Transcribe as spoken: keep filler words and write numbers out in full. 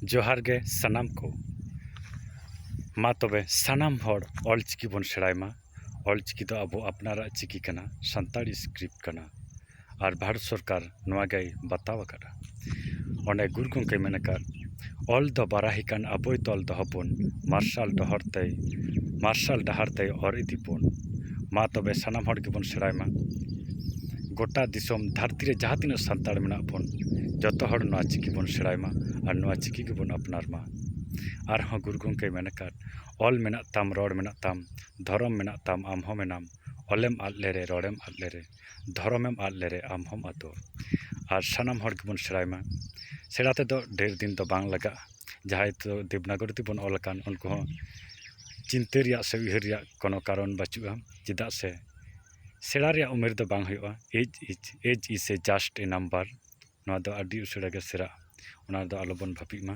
ᱡᱚᱦᱟᱨ ᱜᱮ ᱥᱟᱱᱟᱢ ᱠᱚ᱾ ᱢᱟ ᱛᱚᱵᱮ ᱥᱟᱱᱟᱢ ᱦᱚᱲ ᱚᱞᱪᱤᱠᱤ ᱵᱚᱱ ᱥᱮᱬᱟᱭ ᱢᱟ᱾ ᱚᱞᱪᱤᱠᱤ ᱫᱚ ᱟᱵᱚ ᱟᱯᱱᱟᱨᱟᱜ ᱪᱤᱠᱤ ᱠᱟᱱᱟ, ᱥᱟᱱᱛᱟᱲᱤ script ᱠᱟᱱᱟ᱾ ᱟᱨ ᱵᱷᱟᱨᱚᱛ ᱥᱚᱨᱠᱟᱨ ᱱᱚᱣᱟ ᱜᱮᱭ ᱵᱟᱛᱟᱣ ᱟᱠᱟᱫᱼᱟ᱾ ᱚᱸᱰᱮ ᱜᱩᱨᱩ ᱜᱚᱢᱠᱮᱭ ᱢᱮᱱ ᱟᱠᱟᱫ, "ᱚᱞ ᱫᱚ ᱵᱟᱨᱟᱦᱤ ᱠᱟᱱ ᱟᱵᱚᱭ ᱛᱚᱞ ᱫᱚᱦᱚ ᱵᱚᱱ, ᱢᱟᱨᱥᱟᱞ ᱰᱚᱦᱚᱨ ᱛᱮᱭ, ᱢᱟᱨᱥᱟᱞ ᱰᱟᱦᱟᱨ ᱛᱮᱭ ᱚᱨ ᱤᱫᱤ ᱵᱚᱱ᱾" ᱢᱟ ᱛᱚᱵᱮ ᱥᱟᱱᱟᱢ ᱦᱚᱲ ᱜᱮᱵᱚᱱ ᱥᱮᱬᱟᱭ ᱢᱟ᱾ ᱜᱚᱴᱟ ᱫᱤᱥᱚᱢ ᱫᱷᱟᱹᱨᱛᱤ ᱨᱮ ᱡᱟᱦᱟᱸ ᱛᱤᱱᱟᱹᱜ ᱥᱟᱱᱛᱟᱲ ᱢᱮᱱᱟᱜ ᱵᱚᱱ, ᱡᱚᱛᱚ ᱦᱚᱲ ᱱᱚᱣᱟ ᱪᱤᱠᱤ ᱵᱚᱱ ᱥᱮᱬᱟᱭ ᱢᱟ ᱟᱨ ᱱᱚᱣᱟ ᱪᱤᱠᱤ ᱜᱮᱵᱚᱱ ᱟᱯᱱᱟᱨ ᱢᱟ᱾ ᱟᱨᱦᱚᱸ ᱜᱩᱨᱩ ᱜᱚᱢᱠᱮᱭ ᱢᱮᱱ ᱟᱠᱟᱫ, "ᱚᱞ ᱢᱮᱱᱟᱜ ᱛᱟᱢ, ᱨᱚᱲ ᱢᱮᱱᱟᱜ ᱛᱟᱢ, ᱫᱷᱚᱨᱚᱢ ᱢᱮᱱᱟᱜ ᱛᱟᱢ, ᱟᱢ ᱦᱚᱸ ᱢᱮᱱᱟᱢ, ᱚᱞᱮᱢ ᱟᱫ ᱞᱮᱨᱮ, ᱨᱚᱲᱮᱢ ᱟᱫ ᱞᱮᱨᱮ, ᱫᱷᱚᱨᱚᱢᱮᱢ ᱟᱫ ᱞᱮᱨᱮ, ᱟᱢ ᱦᱚᱸᱢ ᱟᱫᱚᱜ᱾" ᱟᱨ ᱥᱟᱱᱟᱢ ᱦᱚᱲ ᱜᱮᱵᱚᱱ ᱥᱮᱬᱟᱭ ᱢᱟ᱾ ᱥᱮᱬᱟ ᱛᱮᱫᱚ ᱰᱷᱮᱨ ᱫᱤᱱ ᱫᱚ ᱵᱟᱝ ᱞᱟᱜᱟᱜᱼᱟ᱾ ᱡᱟᱦᱟᱸᱭ ᱫᱚ ᱫᱮᱵᱽᱱᱟᱜᱚᱨᱤ ᱛᱮᱵᱚᱱ ᱚᱞ ᱟᱠᱟᱱ, ᱩᱱᱠᱩ ᱦᱚᱸ ᱪᱤᱱᱛᱟᱹ ᱨᱮᱭᱟᱜ ᱥᱮ ᱩᱭᱦᱟᱹᱨ ᱨᱮᱭᱟᱜ ᱠᱳᱱᱳ ᱠᱟᱨᱚᱱ ᱵᱟᱹᱪᱩᱜᱼᱟ, ᱪᱮᱫᱟᱜ ᱥᱮ ᱥᱮᱬᱟ ᱨᱮᱭᱟᱜ ᱩᱢᱮᱨ ᱫᱚ ᱵᱟᱝ ᱦᱩᱭᱩᱜᱼᱟ᱾ Age is, age is a just a number. ᱱᱚᱣᱟ ᱫᱚ ᱟᱹᱰᱤ ᱩᱥᱟᱹᱨᱟ ᱜᱮ ᱥᱮᱬᱟᱜᱼᱟ, ᱚᱱᱟ ᱨᱮᱫᱚ ᱟᱞᱚᱵᱚᱱ ᱵᱷᱟᱹᱵᱤᱜ ᱢᱟ᱾